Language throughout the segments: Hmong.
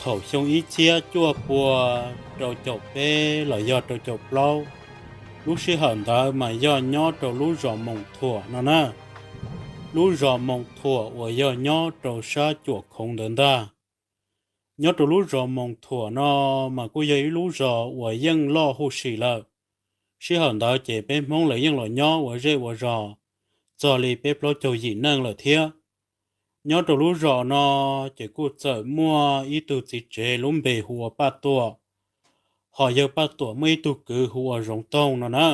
Thaum xyoo ib txhiab cuaj pua rau caum peb los yog rau caum plaub, lub sij hawm ntawd mas yog nyob rau lub zos Moos Thuam no na. Lub zos Moos Thuam uas yog nyob rau sab Cuam Khoov ntawd ntag. Nyob rau lub zos Moos Thuam no mas kuj yog ib lub zos uas yeej loj huv si lawm. Sij hawm ntawd ces peb Hmoob lawv yeej los nyob ua zej ua zos txog li peb plaub caug yim neej lawm thiab. Nyob rau lub zos no ces kuj txawm muaj ib tug txiv tsev lub npe hu ua Paj Tuam, ho yawg Paj Tuam muaj ib tug kwv hu ua Zoov Toog no na.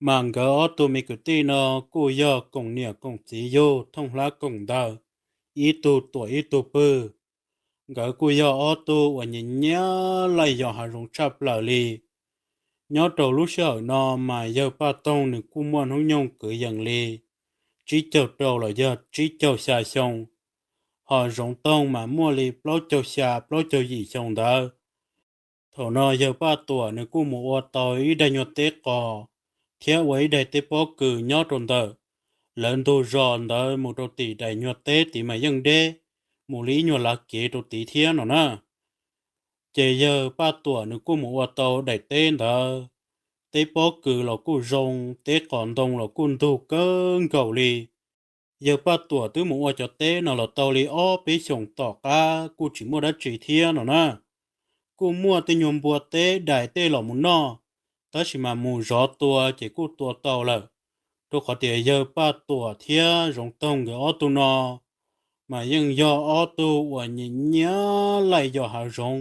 Mas nkawd ob tug me kwv tij no kuj yog koom niam koom txiv yug thooj hlab koom ntawv, ib tug tuam ib tug pw. Nkawd kuj yog ob tug uas nyiam nyiam laij yos hav zoov tshaj plaws li. Nyob rau lub sij hawm no mas yawg Paj Toog nws kuj muaj hnub nyoog kwv yees li tsib caug rau los yog tsib caug xya xyoo, ho Zoov Toog mas muaj li plaub caug xya plaub caug yim xyoo ntawd. Thaum no yawg Paj Tuam nws kuj mus ua tau ib daig nyuag teb qos thiab ua ib daig teb pob kws nyob rau ntawm lawv ntug zos ntawd mus rau tim daim nyuag teb tid mas yeej deb mus li ib nyuag lav kev rau tid thiab no na. Ces yawg Paj Tuam nws kuj mus ua tau daim teb ntawd, teb pob kws los kuj zoo, teb qos ntoo los kuj ntug kawg nkaus li. Yawg Paj Tuam twb mus ua cov teb no los tau li ob peb xyoos tom qab kuj tsis muaj dab tsi thiab no na. Kuj muaj tej nyuag npua teb dais tej los mus noj, tab sis mas mus zov tua ces kuj tua tau lawm, rau qhov tias yawg Paj Tuam thiab Zoov Toog nkawd ob tug no mas yeej yog ob tug uas nyiam nyiam laij yos hav zoov.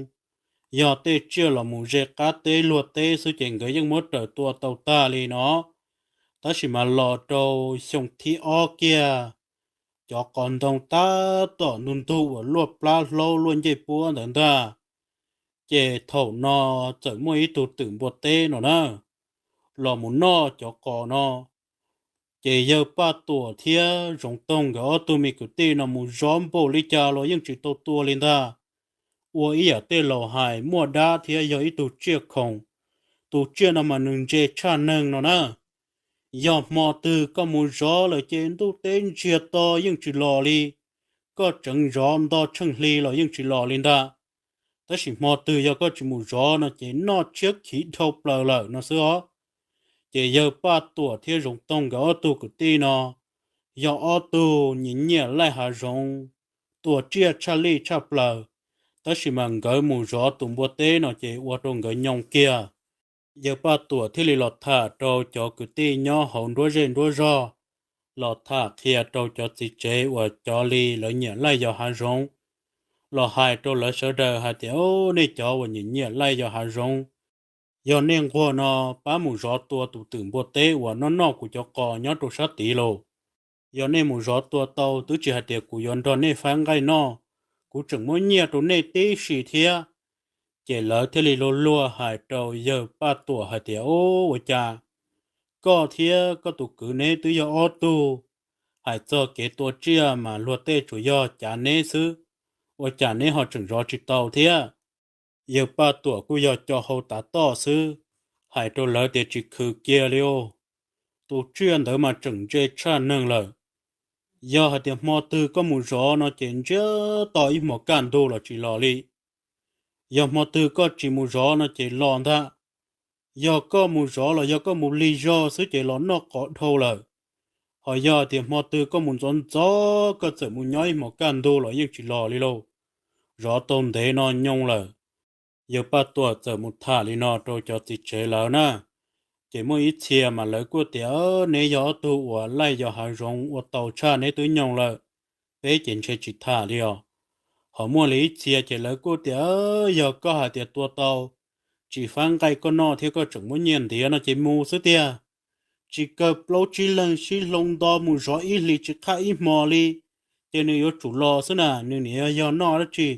Yog tej tsiaj los mus ze qab teb luag teb xwb ces nkawd yeej muab raws tua tau tag li no. Tab sis mas los rau xyoo thib ob kiag, cov qos ntoo tab tom ntug ntug uas luaj plab hlaub luaj ncej puab ntawd ntag, ces thaum no txawm muaj ib tug twm npua teb no na los mus noj cov qos no. Ces yawg Paj Tuam thiab Zoov Toog nkawd ob tug me kwv tij no mus zov npaum li cas los yeej tsis tau tua li ntag. Ua ib yam tej laus hais muaj dab thiab yog ib tug tsiaj khoom, tus tsiaj no mas nws ntse tshaj neeg no na. Yog hmo twg koj mus zov lawm ces ntuj teb ntsiag to yeej tsis los li, koj tseev zov nto tsheej hli los yeej tsis los li ntag. Tab sis hmo twg yog koj tsis mus zov no ces noj tshiab khiv dhau plaws lawm no xwb os. Ces yawg Paj Tuam thiab Zoov Toog nkawd ob tug kwv tij no yog ob tug nyiam nyiam laij hav zoov, tua tsiaj tshaj lij tshaj plaws, tab sis mas nkawd mus zov tus npua teb no ces ua rau nkawd nyoo kiag. Yawg Paj Tuam thiaj li los tham rau cov kwv tij nyob hauv nruab zej nruab zog, los tham qhia rau cov txiv tsev uas cov li lawv nyiam laij yos hav zoov, los hais rau lawv sawv daws hais tias, Au, nej cov uas nyiam nyiam laij yos hav zoov, yog nej nquag no pab mus zov tua tus twm npua teb uas noj noj kuv cov qos nyob rau sab tid lauj. Yog nej mus zov tua tau twb tsis hais tias kuv yuav nrog nej faib nqaij noj, kuv tseem muab nyiaj rau nej tib si thiab. Ces lawv thiaj li luag luag hais rau yawg Paj Tuam hais tias, Ub, ua cas koj thiab koj tus kwv neb twb yog ob tug hais txog kev tua tsiaj mas luag tej tsuas yog cav neb xwb, ua cas neb ho tseem zov tsis tau thiab? Yawg Paj Tuam kuj yog co hau tav toj xwb, hais rau lawv tias, Tsis khwv kiag li os, tus tsiaj ntawd mas tseem ntse tshaj neeg lawm. Yog hais tias hmo twg koj mus zov no ces ntsiag to ib hmos kaj ntug los tsis los li. Yog hmo twg koj tsis mus zov no ces los ntag. Yog koj mus zov los yog koj mus lig zog xwb ces los noj qos dhau lawm. Ho yog tias hmo twg koj mus ntxov ntxov koj txawm mus nyob ib hmos kaj ntug los yeej tsis los li lauj. Zov tau ntev no nyoo lawm. Yawg Paj Tuam txawm mus tham li no rau cov txiv tsev lawv na. Ces muaj ib txhia mas lawv kuj tias, Neb yog ob tug uas laij yos hav zoov ua tau tshaj neb twb nyoo lawm, peb ces ntshe tsis tham li os. Ho muaj li ib txhia ces lawv kuj tias, Yog koj hais tias tua tau, tsis faib nqaij koj noj thiab koj tseem muab nyiaj ntiav no ces mus xwb tiag. Tsis kawg plaub tsib leeg sib hloov nto mus zov ib hlis tsis qhaj ib hmos li, ces nws yuav tsum los xwb na, nws niam yog noj dab tsi,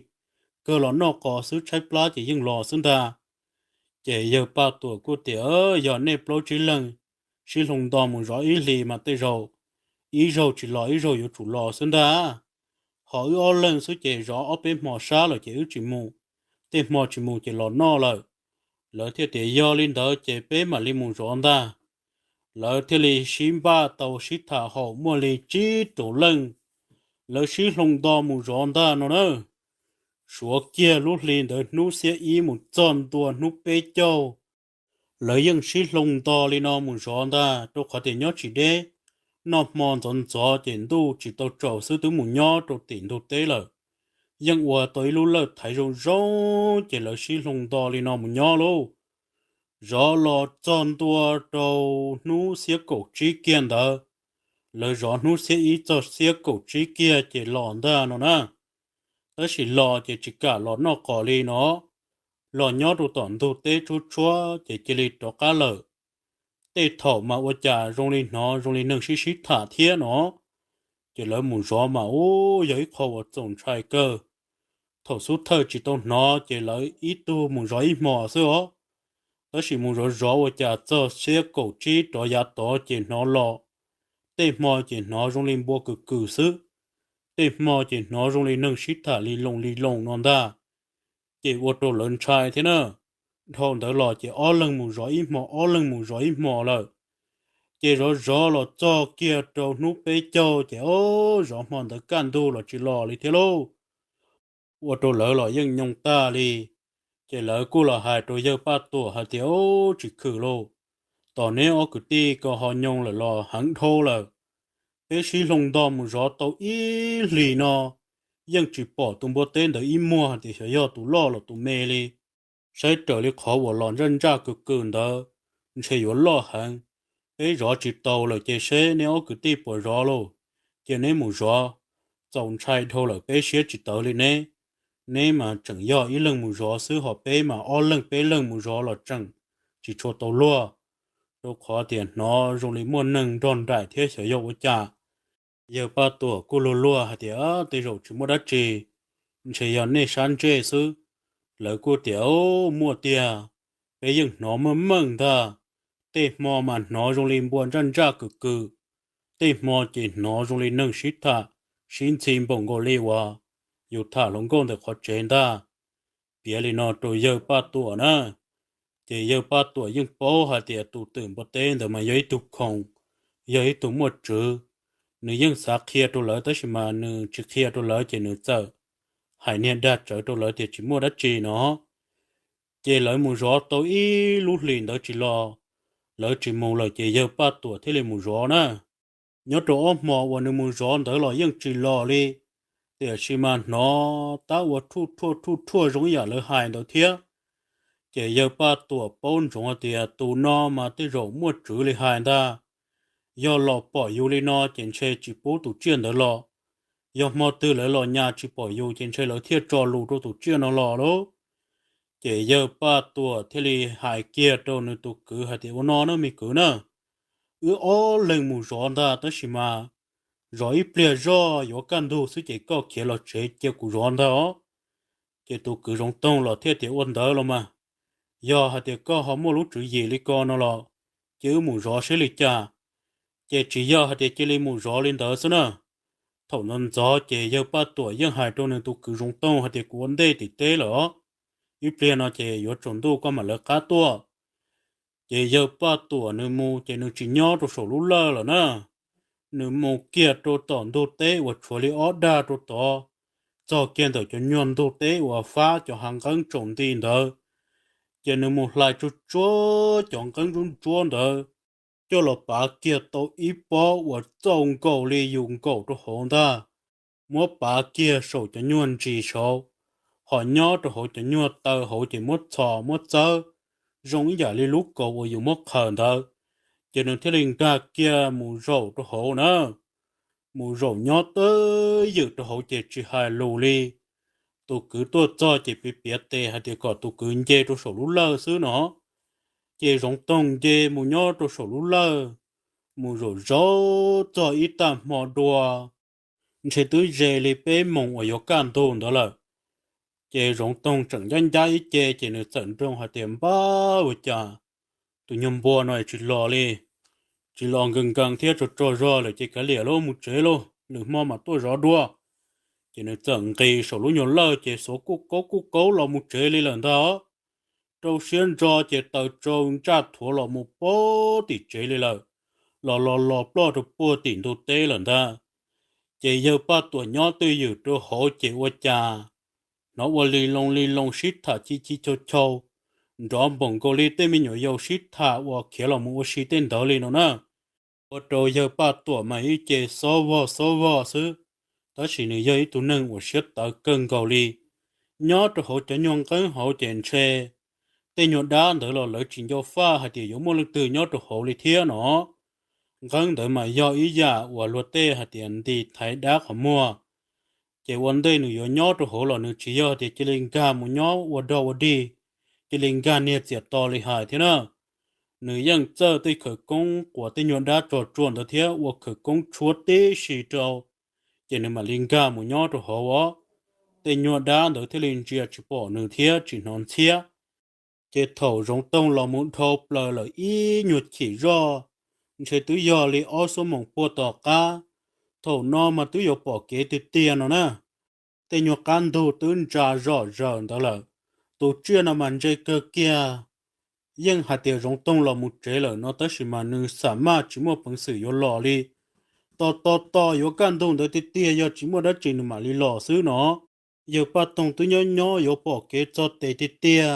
kawg los noj qos xwb tshaib plab ces yeej los xwb ntag. Ces yawg Paj Tuam kuj tias, Yog nej plaub tsib leeg sib hloov nto mus zov ib hlis mas tej zaum ib zaug tsis los ib zaug yuav tsum los xwb ntag. Ho wb ob leeg xwb ces zov ob peb hmo sab lawm ces wb tsis mus, tej hmo tsis mus ces los noj lawm. Lawv thiaj tias, Yog li ntawd ces peb mam li mus zov ntag. Lawv thiaj li sib npaj tau sib tham haum muaj li tsib rau leej, lawv sib hloov nto mus zov ntag no na. Suav kiag lub hli ntawd hnub xiab ib mus txog ntua hnub peb caug, lawv yeej sib hloov nto li no mus zov ntag, rau qhov tias nyob tsis deb, noj hmo ntxov ntxov ces ntuj tsis tau tsaus xwb twb mus nyob rau tim ntug teb lawm. Yeej ua tau ib lub lawj thaiv zoo zoo, ces lawv sib hloov nto li no mus nyob lauj. Zov los txog ntua rau hnub xiab kaum tsib kiag ntawd, lawv zov hnub xiab ib txog xiab kaum tsib kiag ces los ntag no na. Tab sis los ces tsis kam los noj qos li no, los nyob rau tom ntug teb tshuab tshuab ces cia li rov qab lawm. Tej thaum mas ua cas zoo li hnov zoo li neeg sib sib tham thiab no, ces lawv mus zov mas ub yog ib qho uas txaus ntshai kawg. Thaum xub thawj tsis tau hnov ces lawv ib tug mus zov ib hmos xwb os, tab sis mus zov zov ua cas txog xiab kaum tsib rov yav tod ces hnov los. Tej hmo ces hnov zoo li npua kws kws xwb, tej hmo ces hnov zoo li neeg sib tham li loo li loo no ntag. Ces ua rau lawv ntshai thiab na. Dhau ntawd los ces ob leeg mus zov ib hmo, ob leeg mus zov ib hmo lawm. Ces zov zov los txog kiag rau hnub peb caug ces ob zov hmo ntawd kaj ntug los tsis los li thiab lauj. Ua rau lawv los yeej nyoo tag li. Ces lawv kuj los hais rau yawg Paj Tuam hais tias, Ub, tsis khwm lauj, tos neb ob kwv tij ko ho nyoo lawm los heev dhau lawm. Peb sib hloov nto mus zov tau ib hlis no yeej tsis pom tus npua teb ntawd ib muag hais tias xyov yog tus loj los tus me li. Saib raws li qhov uas los ntsaj ntsaj kws kws ntawd ntshe yuav loj heev. Peb zov tsis tau lawm ces seb neb ob kwv tij puas zov lauj. Cia neb mus zov, txaus ntshai dhau lawm peb siab tsis tawv li neb. Neb mas tseem yog ib leeg mus zov xwb ho peb mas ob leeg peb leeg mus zov los tseem tsis tshua tau luag, rau qhov tias hnov zoo li muaj neeg nrog nraim thiab xyov yog ua cas. Yawg Paj Tuam kuj luag luag hais tias, Tej zaum tsis muaj dab tsi, ntshe yog nej sab ntsej xwb. Lawv kuj tias, Muaj tiag, peb yeej hnov meej meej ntag. Tej hmo mas hnov zoo li npua ntsaj ntsaj kws kws, tej hmo ces hnov zoo li neeg sib tham sib ntxhi npaum nkaus li uas yus tham hluas nkauj ntawm qhov tsev ntag. Piav li no rau yawg Paj Tuam na. Ces yawg Paj Tuam yeej paub hais tias tus twm npua teb ntawd mas yog ib tug khoom, yog ib tug muaj tswv. Nws yeej xav qhia rau lawv tab sis mas nws tsis qhia rau lawv ces nws txawm hais niag dag tsawv rau lawv tias tsis muaj dab tsi no. Ces lawv mus zov tau ib lub hlis ntawd tsis los, lawv tsis mus lawm ces yawg Paj Tuam thiaj li mus zov na. Nyob rau ob hmo uas nws mus zov ntawd los yeej tsis los li, tiam sis mas hnov tab ua thuj thuaj thuj thuaj zoo ib yam lawv hais ntawd thiab. Ces yawg Paj Tuam paub ntsoov hais tias tus no mas tej zaum muaj tswv li hais ntag. Yog los pom yus li no ces ntshe tsis pub tus tsiaj ntawd los. Yog hmo twg lawv los nyas tsis pom yus ces ntshe lawv thiaj tso lus rau tus tsiaj no los lauj. Ces yawg Paj Tuam thiaj li hais kiag rau nws tus kwv hais tias, Ua no na me kwv na, wb ob leeg mus zov ntag tab sis mas zov ib pliag zoj yuav kaj ntug xwb ces koj khiav los tsev cia kuv zov ntag os. Ces tus kwv Zoov Toog los thiaj tias, Ua ntawd los mas, yog hais tias koj ho muaj lub tswv yim li ko no los, ces wb mus zov seb li cas. Ces tsis yog hais tias cia li mus zov li ntawd xwb na. Thaum ntxov ntxov ces yawg Paj Tuam yeej hais rau nws tus kwv Zoov Toog hais tias, Kuv ua ntej tim teb lawm os, ib pliag no ces yuav tsaus ntuj koj mam lawv qab tuaj. Ces yawg Paj Tuam nws mus ces nws tsis nyob rau saum lub lawj lawm na. Nws mus kiag rau tom ntug teb uas tshuav li ob dag rau tod, txog kiag ntawm cov nyuag ntug teb uas fab cov hav nqeeb tsaus nti ntawd. Ces nws mus hlais tsuag tsuag cov nqeeb ntsuab ntsuab ntawd, coj los pav kiag tau ib pob uas txaus nkaus li yus nkaum rau hauv ntag. Muab pav kiag saum cov nyuag ntsis saud, ho nyob rau hauv cov nyuag taw hauv ces muab txhos muab txawb zoo ib yam li lub kaus uas yus muab qhaws ntawd. Ces nws thiaj li nkag kiag mus zaum rau hauv na. Mus zaum nyob twj ywm rau hauv ces tsis hais lus li. Tus kwv tuaj txog ces piav piav tes hais tias kom tus kwv nce rau saum lub lawj xwb no. Ces Zoov Toog nce mus nyob rau saum lub lawj, mus zaum zaum txog ib tag hmo dua, ntshe twb ze li peb moos uas yuav kaj ntug ntawd lawm. Ces Zoov Toog tseem ncab ncab ib ce ces nws txawm nroo hais tias, Npab, ua cas tus nyuag npua no tsis los li, tsis los nkees nkees thiab tsaug tsaug zog lawm ces kav liam lauj, mus tsev lauj, lwm hmo mam tuaj zov dua. Ces nws txawm nqis saum lub nyuag lawj ces xuav kuj kaub kuj kaub los mus tsev li lawm ntag. Rau siab ntso ces taws tsau ntsaj thuav los mus puag tim tsev li lawm, los los los ploj rau puag tim ntug teb lawm ntag. Ces yawg Paj Tuam nyob twj ywm rau hauv ces ua cas hnov ua li loo li loo sib tham ci ci chau chau, nrov npaum nkaus li tej me nyuam yaus sib tham uas khiav los mus ua si tej ntawd li no na. Ua rau yawg Paj Tuam mas ib ce xob vog xob vog xwb, tab sis nws yog ib tug neeg uas siab tawv kawg nkaus li. Nyob rau hauv cov nyuag nqeeb hauv ces ntshe tej nyuag dab ntawd los lawv tsis nco faj hais tias yuav muaj leej twg nyob rau hauv li thiab no. Nqeeb ntawd mas yog ib yam uas luag tej hais tias nti thaiv dab qhov muag. Ces ua ntej nws yuav nyob rau hauv los nws tsis yog tias cia li nkag mus nyob ua dog ua dig, cia li nkag niag txias to li hais thiab na. Nws yeej txawj tej khawv koob quas tej nyuag dab tsog tsuag ntawd thiab ua khawv koob tshuab tib si rau, ces nws mam li nkag mus nyob rau hauv os. Tej nyuag dab ntawd thiaj li ntsia tsis pom nws thiab tsis hnov ntxhiab. Ces thaum Zoov Toog los mus dhau plaws lawm ib nyuag chim zoj, ntshe twb yog li ob xuab moos puag tom qab, thaum no mas twb yuav pom kev tiag tiag no na. Tej nyuag qab ntug twb ntsa zom zaws ntawd lawm. Tus tsiaj no mas ntse kawg kiag, yeej hais tias Zoov Toog los mus tsev lawm no tab sis mas nws xam maj tsis muaj peev xwm yuav los li. Tos tos tos yuav kaj ntug ntawd tiag tiag, yog tsis muaj dab tsi nws mam li los xwb no. Yawg Paj Toog twb nyob nyob yuav pom kev txog tes tiag tiag,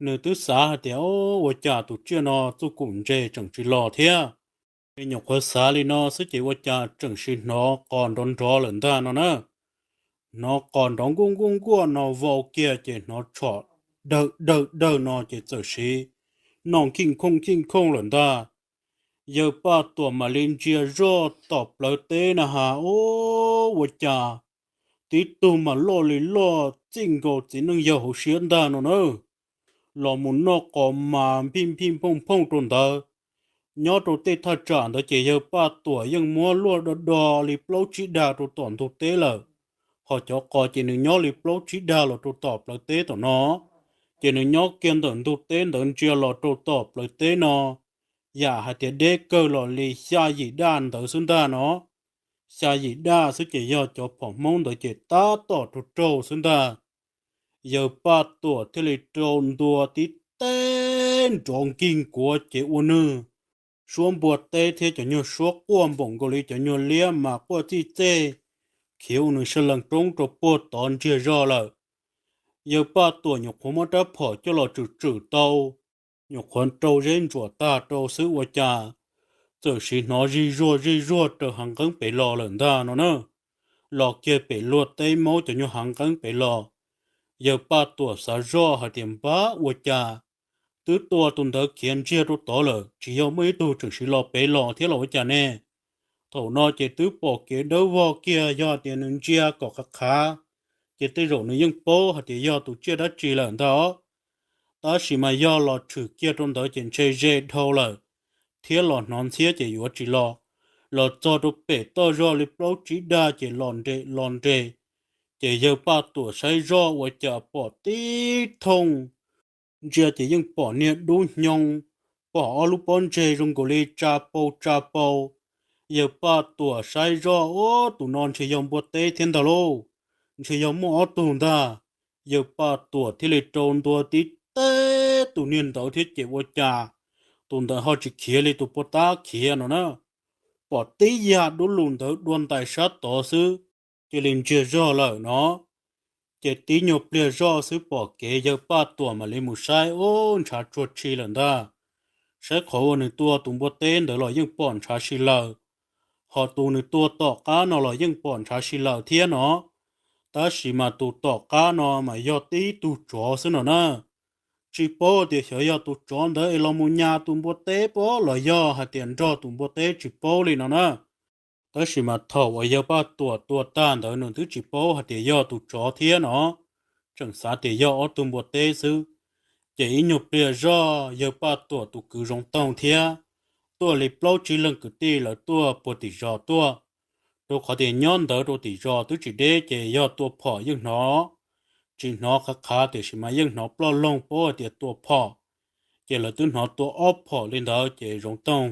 nws twb xav hais tias, o, ua cas tus tsiaj no txuj kum ntse tseem tsis los thiab. Nws nyuam qhuav xav li no xwb ces ua cas tseem sim hnov qos nrov nrov lawm ntag no na. Hnov qos nrov nkuaj nkuaj nkuaj no vau kiag ces hnov tshom dawg dawg dawg no ces txawm sim noj khij khooj khij khooj lawm ntag. Yawg Paj Tuam mam li ntsia zoj tom plawv teb na has, o, ua cas tib tug mas loj li loj txij nkaus txiv neej yawg hauv siab ntag no na. Los mus noj qos mas nphij nphij phooj phooj rau ntawd. Nyob rau tej thaj tsam ntawd ces yawg Paj Tuam yeej muab luaj do do li plaub tsib dag rau tom ntug teb lawm, ho cov qos ces nws nyob li plaub tsib dag los rau tom plawv teb tom no. Ces nws nyob kiag ntawm ntug teb ntawd ntsia los rau tom plawv teb no, yam hais tias deb kawg los li xya yim daj ntawd xwb ntag no. Xya yim daj xwb ces yog cov phom Hmoob ntawd ces tab tom raug raug xwb ntag. Yawg Paj Tuam thiaj li rau ntua tib teb nrov nkig nkuav ces ua nws suab npua teb thiab cov nyuag suab quaj npaum nkaus li cov nyuag liab mas quaj txij txej, khiav ua nws sawv lees roob rau puag tod ntsiag zog lawm. Yawg Paj Tuam nyuam qhuav muab rab phom coj los tswm tswm tau, nyuam qhuav rau zeb ntsuam tag rau xwb ua cas txawm sim hnov zig zuag zig zuag raws hav nqeeb pem los lawm ntag no na. Los kiag pem luag teb maub cov nyuag hav nqeeb pem los. Yawg Paj Tuam xav zoj hais tias npab ua cas twb tua tus ntawd khiav ntsiag rau tod lawm, tsis yog muaj ib tug tseem sim los pem los thiab los ua cas ne? Thaum no ces twb pom kev dawb vog kiag, yog tias nws ntsia kom qhav qhav ces tej zaum nws yeej paub hais tias yog tus tsiaj dab tsi lawm ntag. Tab sis mas yog los tshwm kiag rau ntawd ces ntshe ze dhau lawm, thiab los hnov ntxhiab ces yuav tsis los. Los txog rau pem toj zog li plaub tsib dag ces los nres los nres, ces yawg Paj Tuam saib zoj ua cas pom tib thooj, ntsia ces yeej pom niag dub hnyoo, pom ob lub pob ntseg zoo nkaus li tsa pau tsa pau. Yawg Paj Tuam saib zoj, ub, tus no ntshe yog npua teb thiab ntag lauj, ntshe yog muaj ob tug ntag. Yawg Paj Tuam thiaj li rau ntua tib teb tus niag ntawd thiab ces ua cas tus ntawd ho tsis khiav li tus puag ta khiav no na. Pom tib yam dub lug ntawd dua ntais sab tod xwb, cia li ntsiag zog lawm no. Ces tib nyuag pliag zoj xwb pom kev, yawg Paj Tuam mam li mus saib, ub, ntshav tsuag tshi lawm ntag. Saib qhov uas nws tua tus npua teb ntawd los yeej pom ntshav si lawm, ho tus nws tua tom qab no los yeej pom ntshav si lawm thiab no. Tab sis mas tus tom qab no mas yog tib tug tsov xwb no na. Tsis paub tias xyov yog tus tsov ntawd es los mus nyas tus npua teb pob los yog hais tias nrog tus npua teb tsis paub li no na. Tab sis mas thaum uas yawg Paj Tuam tua tag ntawd nws twb tsis paub hais tias yog tus tsov thiab no, tseem xav tias yog ob tug npua teb xwb. Ces ib nyuag pliag zoj yawg Paj Tuam tus kwv Zoov Toog thiab tuaj li plaub tsib leeg kwv tij lawv tuaj puag tim zos tuaj, rau qhov tias nyob ntawd rau tim zos twb tsis deb ces yog tua phom yeej hnov. Tsis hnov qhav qhav tiam sis mas yeej hnov ploj loog paub hais tias tua phom. Ces lawv twb hnov tua ob phom li ntawd ces Zoov Toog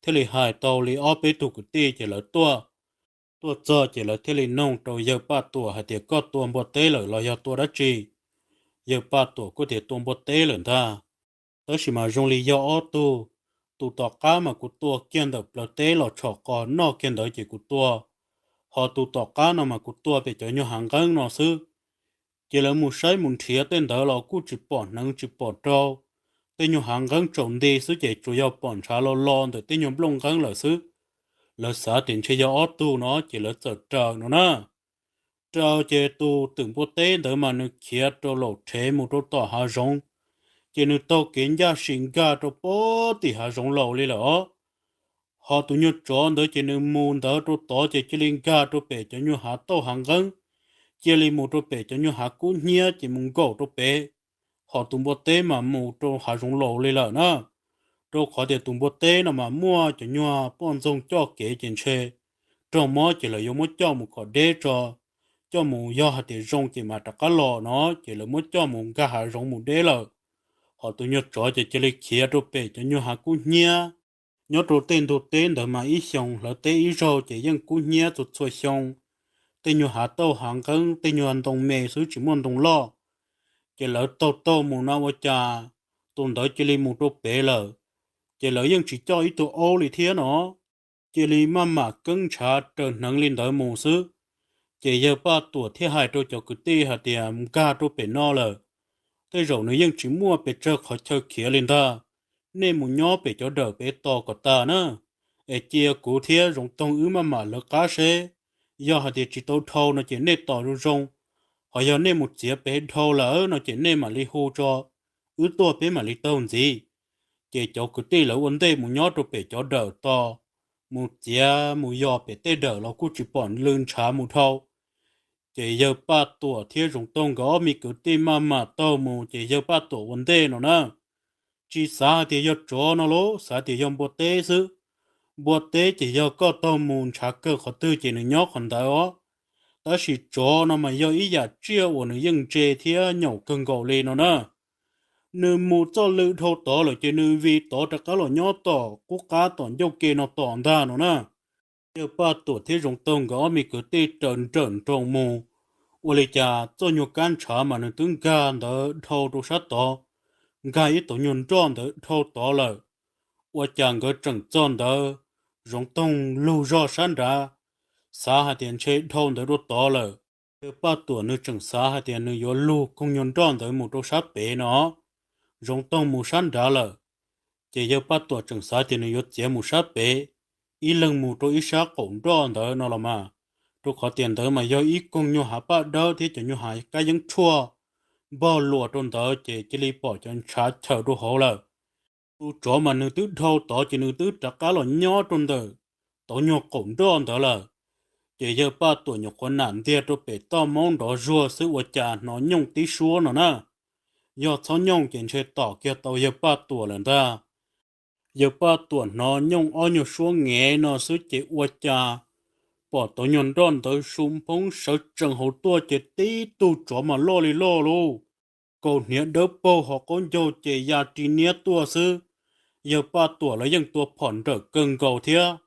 thiaj li hais tau li ob peb tug kwv tij ces lawv tuaj. Tuaj txog ces lawv thiaj li noog rau yawg Paj Tuam hais tias koj tua npua teb lawm los yog tua dab tsi? Yawg Paj Tuam kuj tias tua npua teb lawm ntag. Tab sis mas zoo li yog ob tug, tus tom qab mas kuv tua kiag ntawm plawv teb los tshom qos noj kiag ntawd ces kuv tua, ho tus tom qab no mas kuv tua pem cov nyuag hav nqeeb no xwb. Ces lawv mus saib mus nrhiav tej ntawd los kuj tsis pom hneev tsis pom rau. Tej nyuag hav nqeeb tsaus nti xwb ces tsuas yog pom ntshav lo lo ntawm tej nyuag nplooj nqeeb lawm xwb. Lawv xav tias ntshe yog ob tug no ces lawv txawm raws no na. Raws ces tus twm npua teb ntawd mas nws khiav rau laum rhev mus rau tom hav zoov, ces nws taug kev ncaj sim nkag rau pem tim hav zoov laus li lawm os. Ho tus nyuag tsov ntawd ces nws mus ntawd rau tod ces cia li nkag rau pem cov nyuag hav tauj hav nqeeb, cia li mus rau pem cov nyuag hav kub hnyiab ces mus nkaum rau pem. Ho tus npua teb mas mus rau hav zoov laus li lawm na. Rau qhov tias tus npua teb no mas muaj cov nyuag poj ntxoog coj kev ces ntshe raug mob ces lawv yuav muab coj mus kom deb tso, coj mus yog hais tias zoo ces mas rov qab los no, ces lawv muab coj mus nkag hav zoov mus deb lawm. Ho tus nyuag tsov ces cia li khiav rau pem cov nyuag hav kub hnyiab. Nyob rau tej ntug teb ntawd mas ib xyoos hlawv teb ib zaug ces yeej kub hnyiab txhua txhua xyoo. Tej nyuag hav tauj hav nqeeb tej nyuag ntoo me xwb tsis muaj ntoo loj. Ces lawv taug taug mus no ua cas tus ntawd cia li mus rau pem lawm. Ces lawv yeej tsis coj ib tug aub li thiab no, cia li maj mam keeb ntshav raws hneev li ntawd mus xwb. Ces yawg Paj Tuam thiaj hais rau cov kwv tij hais tias nkag rau pem no lawm, tej zaum nws yeej tsis muaj pes tsawg qhov chaw khiav li ntag. Nej mus nyob pem cov dawm pem tos kom tas na, es cia kuv thiab Zoov Toog wb maj mam lawv qab seb. Yog hais tias tsis tau dhau no ces nej tos zoo zoo, ho yog nej mus txiav pem dhau lawm no ces nej mam li hu tso, wb tuaj peb mam li taug ntxiv. Ces cov kwv tij lawv ua ntej mus nyob rau pem cov dawm tos, mus txiav mus yos pem tej dawm los kuj tsis pom lw ntshav mus dhau. Ces yawg Paj Tuam thiab Zoov Toog nkawd ob me kwv tij maj mam taug mus ces yawg Paj Tuam ua ntej no na. Tsis xav hais tias yog tsov no los xav tias yog npua teb xwb. Npua teb ces yog koj taug mus ntshav kawg qhov twg ces nws nyob qhov ntawd os. Tab sis tsov no mas yog ib yam tsiaj uas nws yeej ntse thiab nyaum kawg nkaus li no na. Nws mus txoj lw dhau tod lawm ces nws vij tod rov qab los nyob tom qub qab tom ncauj ke no tom ntag no na. Yawg Paj Tuam thiab Zoov Toog nkawd ob me kwv tij raws nrawm nroos mus, ua li cas txoj nyuag kab ntshav mas nws twb nkag ntawd dhau rau sab tod, nkag ib tauv nyuag nroj ntawd dhau tod lawm. Ua cas nkawd tseem txog ntawd, Zoov Toog lug zog sab nrad, xav hais tias ntshe dhau ntawd rau tod lawm. Yawg Paj Tuam nws tseem xav hais tias nws yuav lug koog nyuag nroj ntawd mus rau sab pem no, Zoov Toog mus sab nrad lawm. Ces yawg Paj Tuam tseem xav tias nws yuav txiav mus sab pem, ib leeg mus rau ib sab qaum nroj ntawd no los mas, rau qhov tias ntawd mas yog ib koog nyuag hav paj dawb thiab cov nyuag hav kab yeeb tshuaj npog luas rau ntawd ces cia li pom cov ntshav chaws rau hauv lawm. Tus tsov mas nws twb dhau tod ces nws twb rov qab los nyob rau ntawm tauv nyuag qaum nroj ntawd lawm. Ces yawg Paj Tuam nyuam qhuav nam ntiag rau pem toj maub nrov zuag xwb ua cas hnov nyooj tib suab no na. Yog txhob nyooj ces ntshe tom kiag tau yawg Paj Tuam lawm ntag. Yawg Paj Tuam hnov nyooj ob nyuag suab ngev no xwb ces ua cas pom tauv nyuag nroj ntawd su nphoob sawv tsees hauv tuaj ces tib tug tsov mas loj li loj lauj, kaus hniav dawb paug ho qaub ncaug ces ya ri niab tuaj xwb. Yawg Paj Tuam los yeej tua phom nrawm kawg nkaus thiab,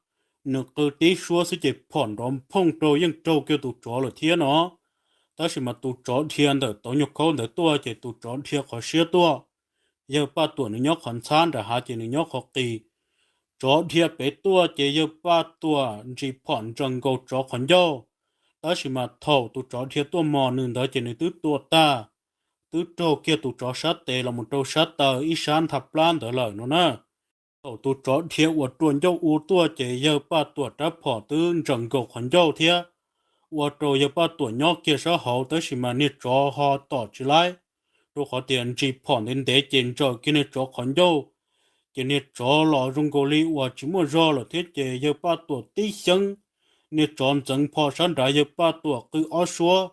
nws qw tib suab xwb ces phom nrov nphooj rau yeej raug kiag tus tsov lawm thiab no. Tab sis mas tus tsov dhia ntawm tauv nyuag khaub ntawd tuaj ces tus tsov dhia qhov siab tuaj, yawg Paj Tuam nws nyob qhov ntxhab nram hav ces nws nyob qhov qis. Tsov dhia pem tuaj ces yawg Paj Tuam ntsis phom ntsees nkaus tsov qhov ncauj. Tab sis mas thaum tus tsov dhia tuaj mos nws ntawd ces nws twb tua tag, twb raug kiag tus tsov sab tes los mus rau sab taw ib sab ntha plab ntawd lawm no na. Thaum tus tsov dhia uas rua ncauj u tuaj ces yawg Paj Tuam rab phom twb ntsees nkaus qhov ncauj thiab, ua rau yawg Paj Tuam nyob kiag sab hauv tab sis mas niag tsov ho tom tsis laib, rau qhov tias ntsis phom ntev ntev ces ntsaws kiag niag tsov qhov ncauj. Ces niag tsov los zoo nkaus li uas tsis muaj zog lawm thiab ces yawg Paj Tuam tib xyeeb, niag tsov ntxeev phom sab nrad yawg Paj Tuam qw ob suab,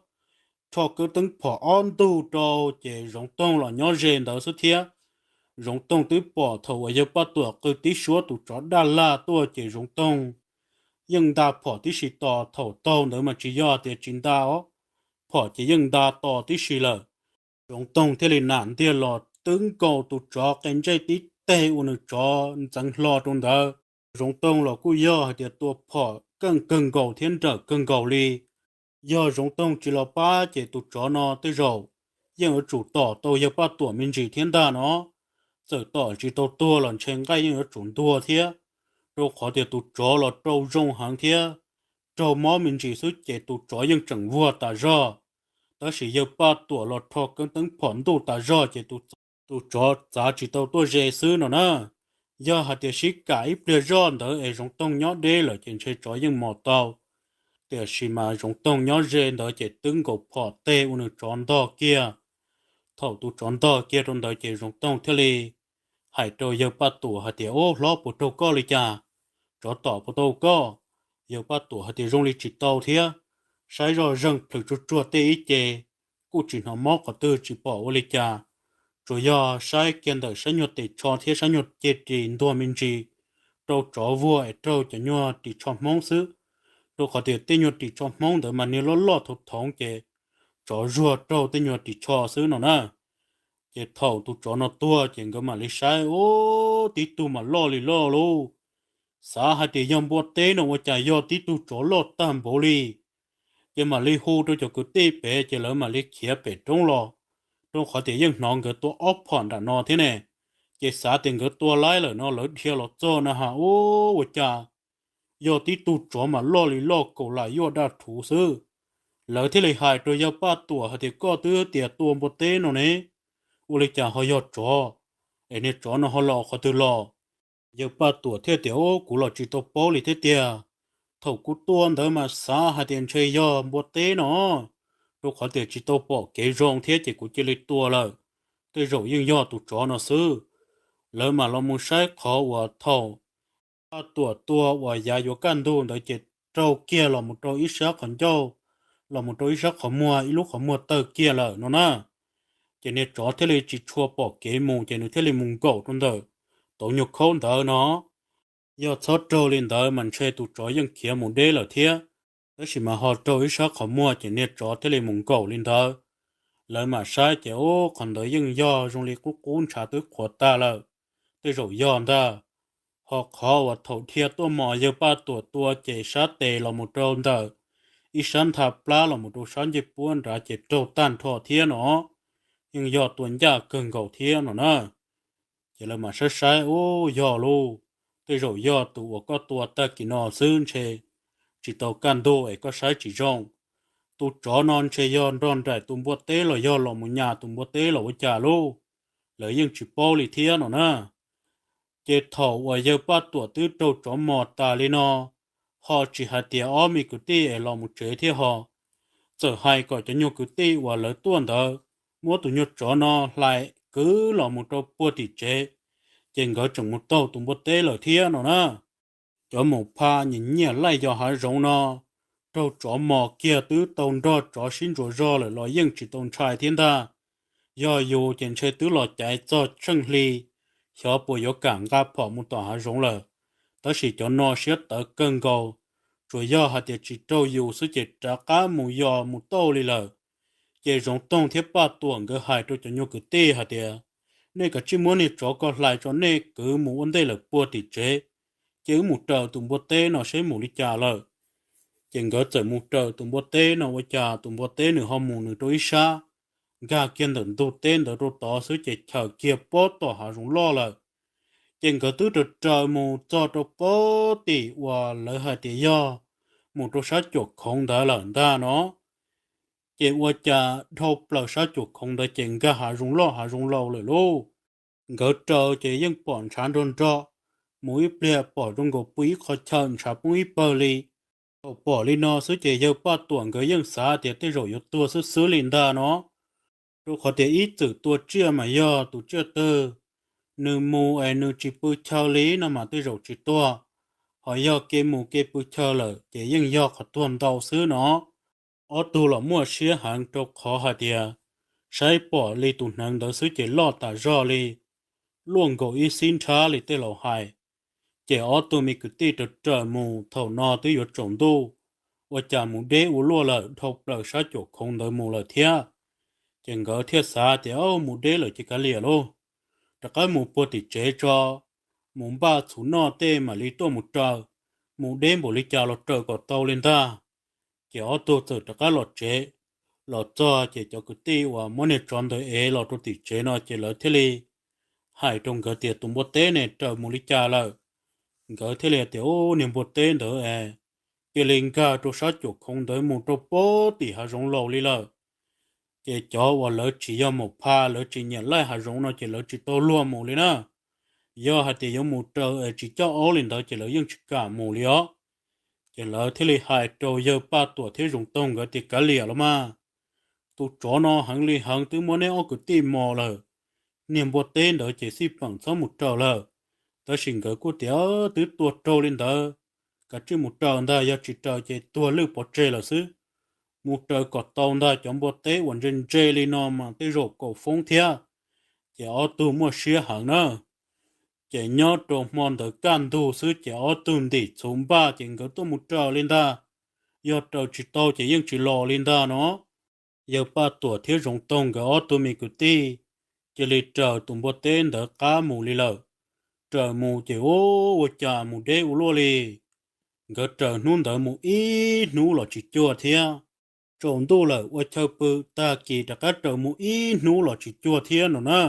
rho kawb teeb phom ob ntug rau ces Zoov Toog los nyob ze ntawd xwb thiab. Zoov Toog twb pom thaum uas yawg Paj Tuam qw tib suab tus tsov daj laj tuaj ces Zoov Toog yeej nta phom tib si tos, thaum taug ntawd mas tsis yog tias tsis nta os, phom ces yeej nta tos tib si lawm. Zoov Toog thiaj li nam ntiag los twb nkaus tus tsov qe ntsej tib teg ua nws tsov ntxeev hlo rau ntawd. Zoov Toog los kuj yog hais tias tua phom keej kawg nkaus thiab nrawm kawg nkaus li. Yog Zoov Toog tsis los pab ces tus tsov no tej zaum yeej yuav tsum tom tau yawg Paj Tuam me ntsis thiab ntag no. Txawm tom tsis tau tuag los ntshe nqaij yeej yuav tsum ntuag thiab, rau qhov tias tus tsov los rau zoo heev thiab, raug mob me ntsis xwb ces tus tsov yeej tseem vuag tas zog. Tab sis yawg Paj Tuam los rho keeb teeb phom ntuj tas zog ces tus tsov txav tsis tau tuaj ze xwb no na. Yog hais tias sib kam ib pliag zoj ntawd es Zoov Toog nyob deb lawm ces ntshe tsov yeej mos tau. Tiam sis mas Zoov Toog nyob ze ntawd ces twb nkaus phom teg ua nws tsov ntog kiag. Thaum tus tsov ntog kiag rau ntawd ces Zoov Toog thiaj li hais rau yawg Paj Tuam hais tias, Ub, hlob, puas raug koj li cas? Tsov tom puas tau koj? Yawg Paj Tuam hais tias, Zoo li tsis tau thiab. Saib zoj zeeg plhws tsuag tsuag tej ib ce, kuj tsis hnov mob qhov twg, tsis pom ua li cas. Tsuas yog saib kiag ntawm sab nyuag tes tsho thiab sab nyuag ceg ris ntuag me ntsis rau tsov vuag es raug cov nyuag ris tsho Hmoob xwb, rau qhov tias tej nyuag ris tsho Hmoob ntawd mas niag loj loj thaum thoov ces tsov zuag raug tej nyuag ris tsho xwb no na. Ces thaum tus tsov no tuag ces nkawd mam li saib, Ub, tib tug mas loj li loj lauj. Xav hais tias yog npua teb no ua cas yog tib tug tsov loj tag npaum li. Ces mam li hu rau cov kwv tij pem ces lawv mam li khiav pem roob los, rau qhov tias yeej hnov nkawd tua ob phom nram no thiab ne. Ces xav tias nkawd tua laib lawm no lawv dhia los txog na has, Ub, ua cas yog tib tug tsov mas loj li loj kaus lam yuaj daj rhuv xwb. Lawv thiaj li hais rau yawg Paj Tuam hais tias, Koj twb tias tua npua teb no ne, ua li cas ho yog tsov? Es niag tsov no ho los qhov twg los? Yawg Paj Tuam thiaj tias, Ub, kuv los tsis tau paub li thiab tiag. Thaum kuv tua ntawd mas xav hais tias ntshe yog npua teb no, rau qhov tias tsis tau pom kev zoo thiab ces kuv cia li tua lawm. Tej zaum yeej yog tus tsov no xwb. Lawv mam los mus saib qhov uas thaum Paj Tuam tua uas yav yuav kaj ntug ntawd ces raug kiag los mus rau ib sab qhov ncauj, los mus rau ib sab qhov muag, ib lub qhov muag tawg kiag lawm no na. Ces niag tsov thiaj li tsis tshua pom kev mus ces nws thiaj li mus nkaum rau ntawm tauv nyuag khaub ntawd no. Yog txhob raug li ntawd mas ntshe tus tsov yeej khiav mus deb lawm thiab. Tab sis mas ho raug ib sab qhov muag ces niag tsov thiaj li mus nkaum li ntawd. Lawv mam saib ces, Ub, qhov ntawd yeej yog zoo li qub qub ntshav twb qhuav tag lawm. Tej zaum yog ntag. Ho qhov uas thaum dhia tuaj mos yawg Paj Tuam tua ces sab tes los mus rau ntawm ib sab ntha plab los mus rau sab ncej puab nrad ces raug tag nrho thiab no, yeej yog tua ncaj kawg nkaus thiab no na. Ces lawv mam saib saib, Ub, yog lauj, tej zaum yog tus uas koj tua tag kis no xwb ntshe tsis tau kaj ntug es koj saib tsis zoo. Tus tsov no ntshe yog nrog nraim tus npua teb los yog los mus nyas tus npua teb los ua cas lauj, lawv yeej tsis paub li thiab no na. Ces thaum uas yawg Paj Tuam twb raug tsov mos tas li no, ho tsis hais tias ob me kwv tij es los mus tsev thiab ho, txawm hais kom cov nyuag kwv tij uas lawv tuaj ntawd muab tus nyuag tsov no hlais kwv los mus rau puag tim tsev, ces nkawd tseem mus taug tus npua teb lawm thiab no na. Cov maum pha nyiam nyiaj laij yos hav zoov no, raug tsov mos kiag twb tau nrog tsov sib ntsuas zog lawm los yeej tsis tau ntshai thiab ntag. Yog yus ces ntshe twb los caiv txog tsheej hli, xyov puas yuav kam nqa phom mus tom hav zoov lawm. Tab sis cov no siab tawv kawg nkaus, tsuas yog hais tias tsis raug yus xwb ces rov qab mus yos mus tauj li lawm. Ces Zoov Toog thiab Paj Tuam nkawd hais rau cov nyuag kwv tij hais tias, Nej kav tsij muab niag tsov ko hlais tso, nej kwv mus ua ntej lawm puag tim tsev, ces wb mus raws tus npua teb no seb mus li cas lawm. Ces nkawd txawm mus raws tus npua teb no ua cas tus npua teb nws ho mus nws rau ib sab, nkag kiag ntawm ntug teb ntawd rau tod xwb ces chawm kiag pob tom hav zoov loj lawm. Ces nkawd twb raws raws mus txog rau pob tim uas lawv hais tias yog mus rau sab cuam khoov ntawd lawm ntag no. Ces ua cas dhau plaws sab cuam khoov ntawd ces nkag hav zoov loj hav zoov laus lawm lauj. Nkawd raws ces yeej pom ntshav nrog nrog, mus ib pliag pom zoo nkaus pw ib qho chaw ntshav poob ib pawg li. Thaum pom li no xwb ces yawg Paj Tuam nkawd yeej xav tias tej zaum yuav tuag xwb xwb li ntag no. Rau qhov tias ib txwm tua tsiaj mas yog tus tsiaj twg nws mus es nws tsis pw chaw li no mas tej zaum tsis tuag, ho yog kev mus kev pw chaw lawm ces yeej yog qhov tuag ntau xwb no. Ob tug los muaj siab heev rau qhov hais tias saib pom li tus hneev ntawd xwb ces loj tas zog li, luaj nkaus ib xib nrhab li tej laus hais. Ces ob tug me kwv tij raws raws mus thaum no twb yuav tsaus ntuj, ua cas mus deb ua luaj lawm dhau plaws sab cuam khoov ntawd mus lawm thiab. Ces nkawd thiaj xav tias, Mus deb lawm ces kav liam lauj, rov qab mus puag tim tsev tso, mus npaj txhuv noj tej mam li tuaj mus raws, mus deb npaum li cas los raws kom tau li ntag. Ces ob tug txawm rov qab los tsev. Los txog ces cov kwv tij uas muab niag tsov ntawd ev los rau tim tsev no ces lawv thiaj li hais rau nkawd tias, Tus npua teb ne raws mus li cas lawm? Nkawd thiaj li tias, Ub, niag npua teb ntawd es cia li nkag rau sab cuam khoov ntawd mus rau pob tim hav zoov laus li lawm. Ces cov uas lawv tsis yog maum pha, lawv tsis nyiam laij hav zoov no ces lawv tsis tau luag mus li na. Yog hais tias yuav mus raws es tsis coj aub li ntawd ces lawv yeej tsis kam mus li os. Ces lawv thiaj li hais rau yawg Paj Tuam thiab Zoov Toog nkawd tias, Kav liam los mas, tus tsov no heev li heev twb muab neb ob kwv tij mos lawm. Niag npua teb ntawd ces xij peem txhob mus raws lawm. Tab sis nkawd kuj tias, Twb tua raug li ntawd, kav tsij mus raws ntag, yog tsis raws ces tuag lwj pov tseg lawm xwb. Mus raws kom tau ntag, cov npua teb uas ntse ntse li no mas tej zaum kaum foob thiab. Ces ob tug muaj siab heev na. Ces nyob rau hmo ntawd kaj ntug xwb ces ob tug ntim txhuv npaj ces nkawd tuaj mus raws li ntag. Yog raws tsis tau ces yeej tsis los li ntag no. Yawg Paj Tuam thiab Zoov Toog nkawd ob tug me kwv tij cia li raws tus npua teb ntawd qab mus li lawm. Raws mus ces ua, ua cas mus deb ua luaj li. Nkawd raws hnub ntawd mus ib hnub los tsis cuag thiab. Tsaus ntuj lawm ua chaw pw, tag kis rov qab raws mus ib hnub los tsis cuag thiab no na.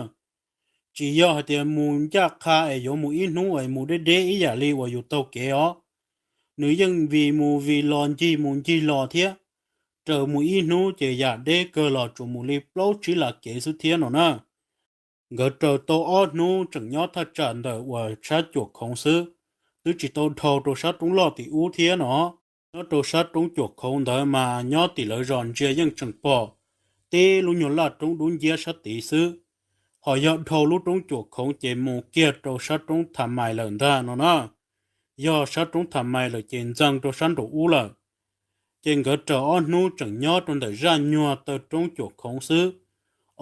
Tsis yog hais tias mus ncaj qha es yuav mus ib hnub es mus deb deb ib yam li uas yus taug kev os. Nws yeej vim mus vim los ncig mus ncig los thiab. Raws mus ib hnub ces yam deb kawg los tsuas mus li plaub tsib las kev xwb thiab no na. Nkawd raws tau ob hnub tseem nyob thaj tsam ntawm uas sab cuam khoov xwb, twb tsis tau dhau rau sab roob loj tim ub thiab no. Nyob rau sab roob cuam khoov ntawd mas nyob tim lawv zos ntsia yeej tseem pom tib lub nyuag laj roob dub nciab sab tid xwb. Ho yog dhau lub roob cuam khoov ces mus kiag rau sab roob Tham Mais lawm ntag no na. Yog sab roob Tham Mais lawm ces ntxees rau sab nraum ub lawm. Ces nkawd raws ob hnub tseem nyob rau ntawm zaj nyuag taw roob cuam khoov xwb.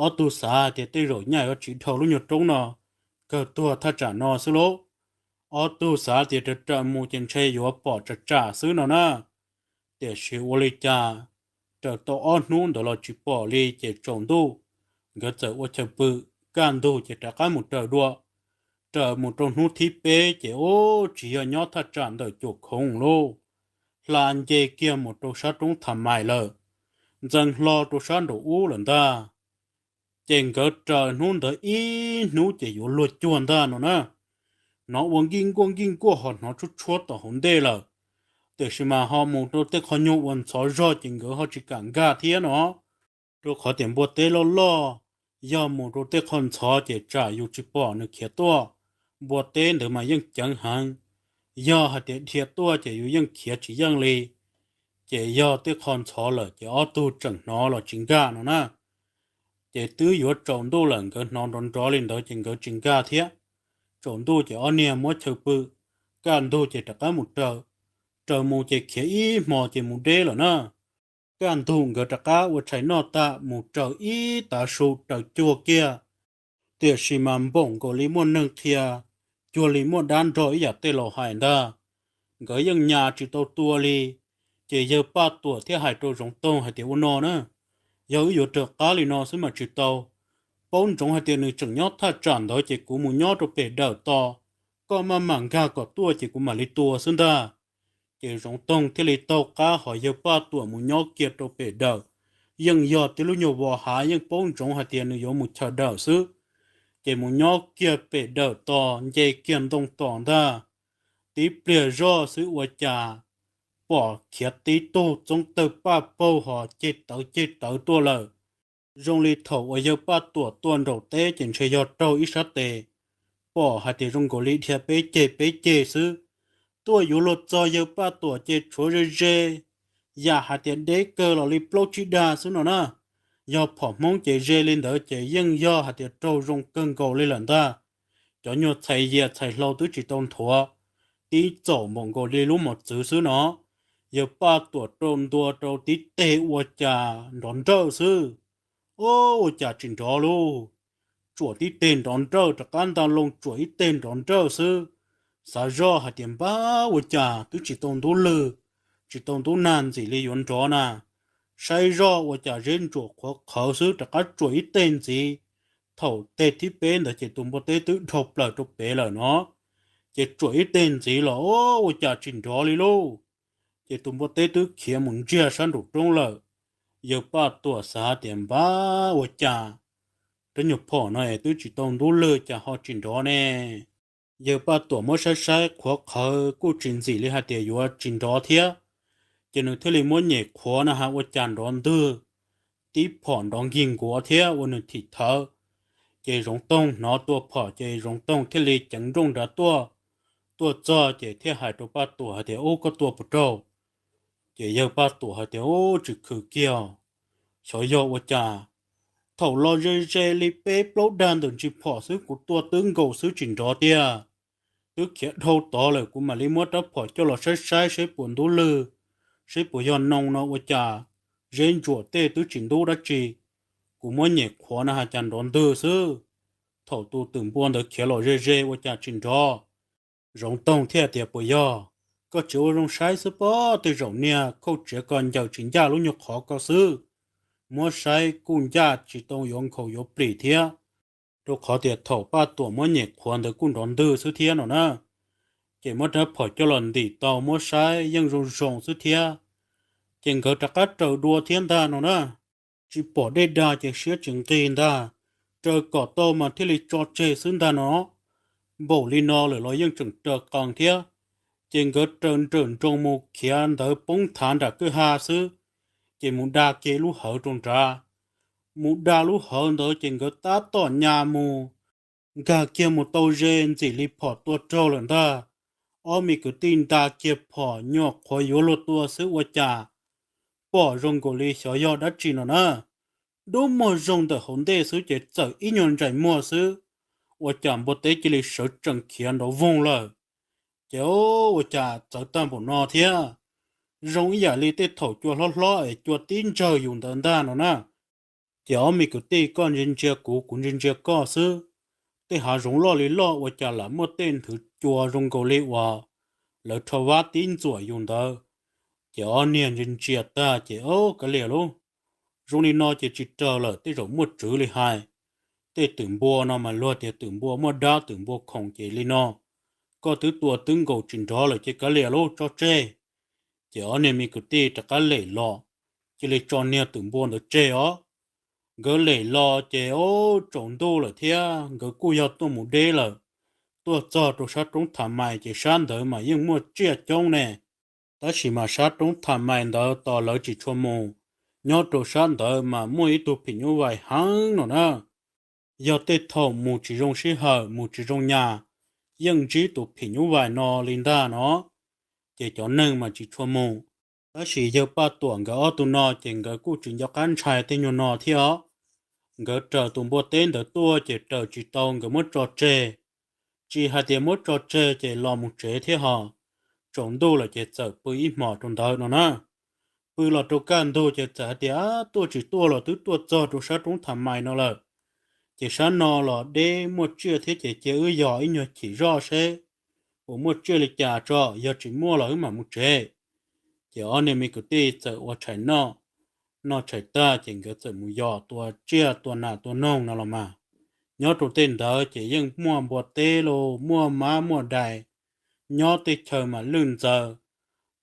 Ob tug xav tias tej zaum nyaj yuav tsis dhau lub nyuag roob no, kawg tuag thaj tsam no xwb lauj. Ob tug xav tias raws raws mus ces ntshe yuav pom tsam tsam xwb no na. Tiam sis ua li cas raws tau ob hnub ntawd los tsis pom li ces tsaus ntuj, nkawd txawm ua chaw pw, kaj ntug ces rov qab mus raws dua. Raws mus rau hnub thib peb ces ub tsis yog nyob thaj tsam ntawm cuam khoov lauj, hla nce kiag mus rau sab roob Tham Mais lawm, ntxees hlo rau sab nraum ub lawm ntag. Ces nkawd raws hnub ntawd ib hnub ces yuav luag cuag ntag no na. Hnov ua nkij nkuaj nkij nkuaj ho hnov tshuab tshuab tom hauv ntej lawm. Tiam sis mas ho mus rau tej qhov nyuag uas ntxhov zog ces nkawd ho tsis kam nkag thiab no. Rau qhov tias npua teb loj loj, yog mus rau tej qhov ntxhov ces tsam yus tsis pom nws khiav tuaj. Npua teb ntawd mas yeej ceev heev, yog hais tias dhia tuaj ces yus yeej khiav tsis yeej li. Ces yog tej qhov ntxhov lawm ces ob tug tseem hnov los tsis nkag no na. Ces twb yuav tsaus ntuj lawm nkawd hnov nrov nrov li ntawd ces nkawd tsis nkag thiab. Tsaus ntuj ces ob niag muab chaw pw, kaj ntug ces rov qab mus raws. Raws mus ces khiav ib hmo ces mus deb lawm na. Kaj ntug nkawd rov qab ua tshais noj tag mus raws ib tav su raws cuag kiag. Tiam sis mas npaum nkaus li muaj neeg qhia, cuag li muaj dab nrog ib yam tej laus hais ntag. Nkawd yeej nyas tsis tau tua li. Ces yawg Paj Tuam thiaj hais rau Zoov Toog hais tias, Ua no na, yog wb yuav raws qab li no xwb mas tsis tau. Paub ntsoov hais tias nws tseem nyob thaj tsam ntawd ces kuv mus nyob rau pem dawm tos, koj maj mam nkag kom tuaj ces kuv mam li tua xwb ntag. Ces Zoov Toog thiaj li taug qab hos yawg Paj Tuam mus nyob kiag rau pem dawm. Yeej yog tib lub nyuag vos hav, yeej paub ntsoov hais tias nws yuav mus chaw dawm xwb. Ces mus nyob kiag pem dawm tos nce kiag ntoo tos ntag. Tib pliag zoj xwb ua cas pom khiav tib tug txoob tawg paj paug hos ceg tawv ceg tawv tuaj lawm. Zoo li thaum uas yawg Paj Tuam tuaj nraum teb ces ntshe yog raug ib sab tes, pom hais tias zoo nkaus li dhia peb ceg peb ceg xwb. Tuaj yuav luag txog yawg Paj Tuam ces tshuav ze ze, yam hais tias deb kawg los li plaub tsib dag xwb no na. Yog phom Hmoob ces ze li ntawd ces yeej yog hais tias raug zoo kawg nkaus li lawm ntag. Cov nyuag txhais yias txhais hlau twb tsis tau nthuav, tib txaum npaum nkaus li lub mos txwv xwb no. Yawg Paj Tuam rau ntua rau tib teg ua cas nrov nrawj xwb. Ub, ua cas tsis nrov lauj. Tsuam tib teg nrov nrawj rov qab nta loo tsuam ib teg nrov nrawj xwb. Xav zoj hais tias npab ua cas twb tsis tau ntub lwg, tsis tau ntub nag ntxim li yuav nrov na. Saib zoj ua cas zeb ntsuam qhuav qhawv xwb rov qab tsuam ib teg ntxiv. Thaum teg thib peb ntawd ces tus npua teb twb dhau plaws rau pem lawm no. Ces tsuam ib teg ntxiv los ub, ua cas tsis nrov li lauj. Ces tus npua teb twb khiav mus ntsiag sab nraum roob lawm. Yawg Paj Tuam xav tias npab ua cas rab nyuag phom no es twb tsis tau ntub lwg cas ho tsis nrov ne. Yawg Paj Tuam muab saib saib qhuav qhawv kuj tsis ntxim li hais tias yuav tsis nrov thiab. Ces nws thiaj li muab nyem qhuav na has ua cas nrov ntwg. tib phom nrov nkig nkuav thiab ua nws thim thawv. Ces Zoov Toog hnov tua phom ces Zoov Toog thiaj li ceev nrooj nrad tuaj. Tuaj txog ces thiaj hais rau Paj Tuam hais tias, Ub, koj tua puas raug? Ces yawg Paj Tuam hais tias, Ub, tsis khwv kiag os. Xyov yog ua cas, thaum los ze ze li peb plaub dag ntawm ntsis phom xwb kuv tua twb nkaus xwb tsis nrov tiag. Twb khiav dhau tod lawm kuv mam li muab rab phom coj los saib saib seb puas ntub lwg, seb puas yog noo no ua cas zeb ntsuam tej twb tsis ntub dab tsi. Kuv muab nyem qhuav no has cas nrov ntwg xwb. Thaum tus twm npua ntawd khiav los ze ze ua cas tsis nrov. Zoov Toog thiaj tias, Puas yog? Koj tsis ua zoo saib xwb pob, tej zaum niag khauj tsiav ko ncaws tsis ncaj lub nyuag qhov ko xwb. Muab saib kuj ncaj tsis tau yuav nkhaus yuav plis thiab, rau qhov tias thaum Paj Tuam muab nyem qhuav ntawd kuj nrov ntwg xwb thiab no na. Ces muab rab phom coj los ntim tau muab saib yeej zoo zoo xwb thiab. Ces nkawd rov qab raws dua thiab ntag no na. Tsis pom dej dag ces siab tsis nqig ntag, raws kom tau mas thiaj li tso tseg xwb ntag no. Npaum li no lawm los yeej tseem raws qees thiab. Ces nkawd raws nrawm nroos mus khiav ntawd poob thav nram kwj ha xwb, ces mus da kiag lub hawv rau nrad. Mus da lub hawv ntawd ces nkawd tab tom nyas mus nkag kiag mus tau ze ntxim li phom tua raug lawm ntag. Ob me kwv tij nta kiag phom nyuam qhuav yuav luag tua xwb ua cas pom zoo nkaus li xyov yog dab tsi no na. Dub muag zoo ntawm hauv ntej xwb ces txawm ib nyuag ntsais muag xwb, ua cas npua teb cia li sawv tsees khiav nrov voog lawm. Ces ua cas txawv tag npaum no thiab, zoo ib yam li tej thaum cua hlob hlob es cua tib ntsawg yus ntawd ntag no na. Ces ob me kwv tij koj ntsia ntsia kuv, kuv ntsia ntsia koj xwb, tej hav zoov loj li loj ua cas lam muaj tej nthwv cua zoo nkaus li uas lawv rho vab tib ntxuam yus ntawd. Ces ob niag ntsia ntsia tag ces, Au, kav liam lauj, zoo li no ces tsis raws lawm, tej zaum muaj tswv li hais. Tej twm npua no mas luag tias twm npua muaj dab, twm npua khoom ces li no, koj twb tua twb nkaus tsis nrov lawm ces kav liam lauj, tso tseg. Ces ob niag me kwv tij rov qab lem los, cia li tso niag twm npua ntawd tseg os. Nkawd lem los ces, o, tsaus ntuj lawm thiab nkawd kuj yog tuaj mus deb lawm. Tuaj txog rau sab roob Tham Mais ces sab ntawd mas yeej muaj tsiaj coob ne, tab sis mas sab roob Tham Mais ntawd tos lawv tsis tshua mus, nyob rau sab ntawd mas muaj ib tug phim nyuj vais heev no na. Yog tej thaum mus tsis zoo sij hawm, mus tsis zoo nyas, yeej ntsib tus phim nyuj vais no li ntag no, ces cov neeg mas tsis tshua mus. Tab sis yawg Paj Tuam nkawd ob tug no ces nkawd kuj tsis nco qab ntshai tej nyuag no thiab os. Nkawd raws tus npua teb ntawd tuaj ces raws tsis tau, nkawd muab tso tseg. Tsis hais tias muab tso tseg ces los mus tsev thiab ho, tsaus ntuj lawm ces txawm pw ib hmos rau ntawd no na. Pw los rau kaj ntug ces txawm hais tias, Tuaj tsis tuaj los twb tuaj txog rau sab roob Tham Mais no lawm. Ces sab no los deb muaj tsiaj thiab ces cia wb yog ib nyuag chim zoj seb puas muaj tsiaj li cas tso, yog tsis muaj los wb mam mus tsev. Ces ob niag me kwv tij txawm ua tshais noj, noj tshais tag ces nkawd txawm mus yos tua tsiaj tua nas tua noog no los mas. Nyob rau tej ntawd ces yeej muaj npua teb los muaj mab muaj dais, nyob tej chaw mas lwj ntxaws,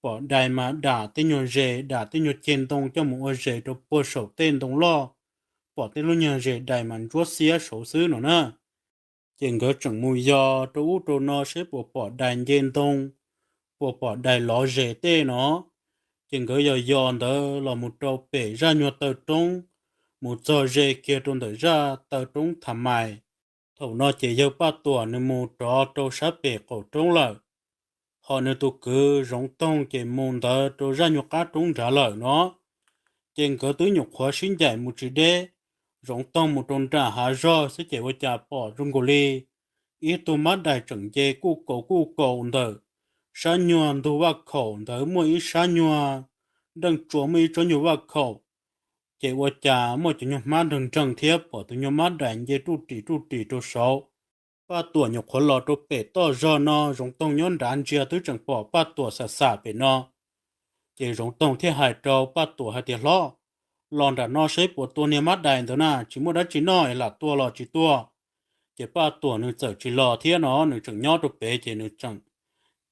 pom dais mas dam tej nyuag zes, dam tej nyuag ceg ntoo coj mus ua zes rau puag saum tej ntoo loj, pom tej lub nyuag zes dais mas ntsuab xiab saud xwb no na. Ces nkawd tseem mus yos rau ub rau no seb puas pom dais nce ntoo, puas pom dais lov zes tej no. Ces nkawd yos yos ntawd los mus rau pem zaj nyuag taw roob, mus txog ze kiag rau ntawm zaj taw roob Tham Mais. Thaum no ces yawg Paj Tuam nws mus rov rau sab pem qaum roob lawm, ho nws tus kwv Zoov Toog ces mus ntawd rau zaj nyuag qab roob nrad lawm no. Ces nkawd twb nyuam qhuav sib ncaim mus tsis deb, Zoov Toog mus rau nram hav zog xwb ces ua cas pom zoo nkaus li ib tug mab dais tseem nce kuj kaus kuj kaus ntawm sab nyuag ntug vaj khaum ntawd muaj ib sab nyuag nreej tsua muaj ib tsob nyuag vaj khaum. Ces ua cas muaj cov nyuag hmab nreeg nreeg thiab pom tus nyuag mab dais nce ruj ris ruj ris rau saud. Paj Tuam nyuam qhuav los rau pem toj zog no, Zoov Toog nyob nrad ntsia twb tseem pom Paj Tuam xam xam pem no. Ces Zoov Toog thiaj hais rau Paj Tuam hais tias, Hlob, los nram no seb puas tua niag mab dais ntawd na, tsis muaj dab tsi noj es lam tua los tsis tua. Ces Paj Tuam nws txawm tsis los thiab no, nws tseem nyob rau pem ces nws tseem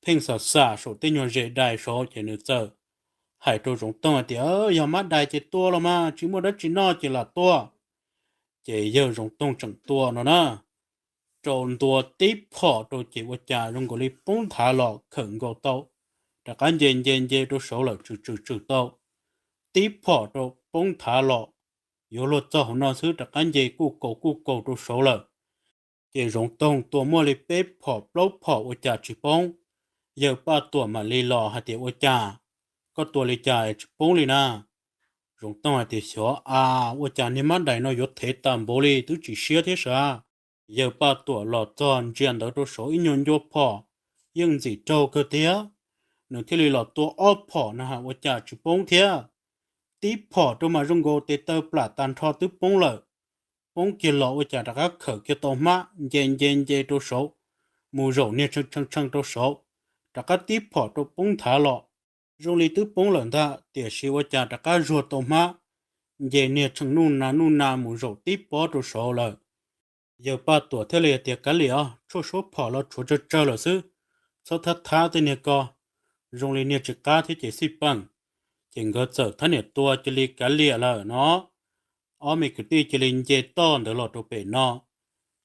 pheej xam xam saum tej nyuag zes dais saud ces nws txawm hais rau Zoov Toog hais tias, Yog mab dais ces tua los mas, tsis muaj dab tsi noj ces lam tua. Ces yawg Zoov Toog tseem tua no na, rau ntua tib phom rau ces ua cas zoo nkaus li poob nthav los khawm nkaus tau, rov qab nce nce nce rau saud lawm tswm tswm tswm tau, tib phom rau poob nthav los. yuav luag txog hauv no xwb, rov qab nce kuj kaus kuj kaus rau saud lawm. Ces Zoov Toog tua muaj li peb phom plaub phom ua cas tsis poob. Yawg Paj Tuam mam li los hais tias, Ua cas, koj tua li cas tsis poob li na? Zoov Toog hais tias, Xyov a, ua cas niag mab dais no yuav thev tas npaum li, twb tsis siab thiab sav. Yawg Paj Tuam los txog ntsia ntawd rau saud ib nyuag ncua phom, yeej ntxim raug kawg tiag. Nws thiaj li los tua ob phom na has ua cas tsis poob thiab. Tib phom rau mas zoo nkaus tes taw plam tag nrho twb poob lawm. Poob kiag los ua cas rov qab khawm kiag tau hmab nce nce nce rau saud, mus zaum niag tshee tshee tshee rau saud, rov qab tib phom rau poob nthav los. Zoo li twb poob lawm ntag, tiam sis ua cas rov qab zuag tau hmab, nce niag tshee nuj na nuj na mus zaum tib pob rau saud lawm. Yawg Paj Tuam thiaj li tias, Kav liam os, tshuaj suab phom los tshuav tsawg tsawg lawm xwb, txhob thab thab tej niag ko, zoo li niag tsis qab thiab ces xij peem. Ces nkawd txawm thab niam tua cia li kav liam lawm no. Ob me kwv tij cia li nce toj ntawd los rau pem no.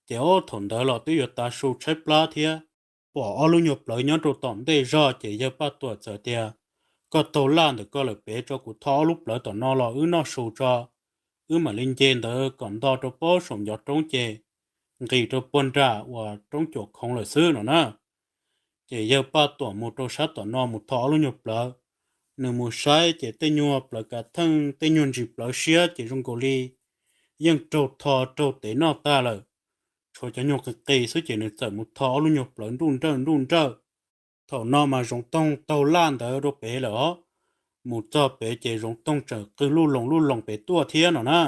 Ces ob thaum ntawd los twb yuav tav su tshaib plab thiab, pom ob lub nyuag plawv nyob rau tom ntej zog ces Yawg Paj Tuam txawm tias, Koj taug laj ntawm koj lawm pem tso, kuv tho ob lub plawv tom no los wb noj su tso, wb mam li nce ntawd kom nto rau pob saum ncov roob ces nqis rau puag nram uas roob cuam khoov lawm xwb no na. Ces Yawg Paj Tuam mus rau sab tom no mus tho ob lub nyuag plawv. Nws mus saib ces tej nyuag plawv kav theej, tej nyuag ntsis plawv siab ces zoo nkaus li yeej raug tho raug tev noj tag lawm, tshuav cov nyuag qis qis xwb ces nws txawm mus tho ob lub nyuag plawv nruj nrawj nruj nrawj. Thaum no mas Zoov Toog taug laj ntawd rau pem lawm os. Mus txog pem ces Zoov Toog tseem qw luj loos luj loos pem tuaj thiab no na.